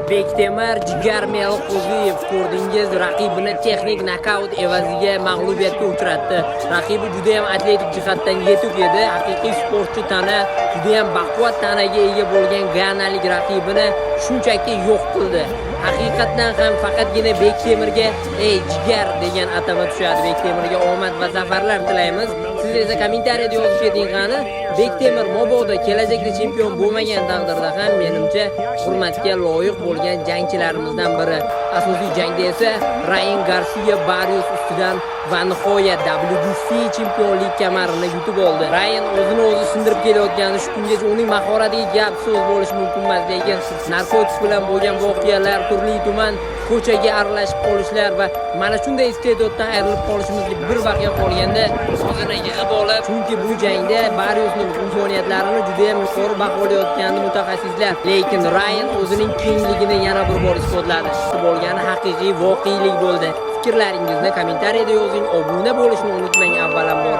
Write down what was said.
Bektemir Jigar Meliqo'ziyev, ko'rdingiz, raqibini texnik nokaut evaziga mag'lubiyatga uchratdi. Raqibi juda ham atletik jihatdan yetuk edi. Haqiqiy sportchi tana, juda ham baquvvat tanaga ega bo'lgan ganalik raqibini shunchaki yo'q qildi. Haqiqatdan ham faqatgina Bektemirga "Ey Jigar" degan atama tushadi. Bektemirga omad va zafarlar tilaymiz. Siz esa kommentariyada yozib keting qani, Bektemir mabodo kelajakda chempion bo'lmagan taqdirda ham, menimcha, hurmatga loyiq bo'lgan jangchilarimizdan biri. Asosiy jangda esa Rayan Garsiya Barrios ustidan va nihoyat WBC chempionlik kamarini yutib oldi. Rayan o'zini o'zi sindirib kelayotgani shu kungacha uning mahoratiga gap so'z bo'lishi mumkin emas, lekin narkotik bilan bo'lgan voqealar, turli tuman ko'chaga aralashib qolishlar va mana shunday iste'doddan ayrilib qolishimizga bir vaqt qolganda o'zini yig'ib olib, chunki bu jangda Barriosning imkoniyatlarini juda ham yuqori baholayotgandi mutaxassislar, lekin Rayan o'zining kengligini yana bir bor isbotladi. Bo'lgani haqiqiy voqelik bo'ldi. Fikrlaringizni kommentariyada yozing, obuna bo'lishni unutmang avvalambor.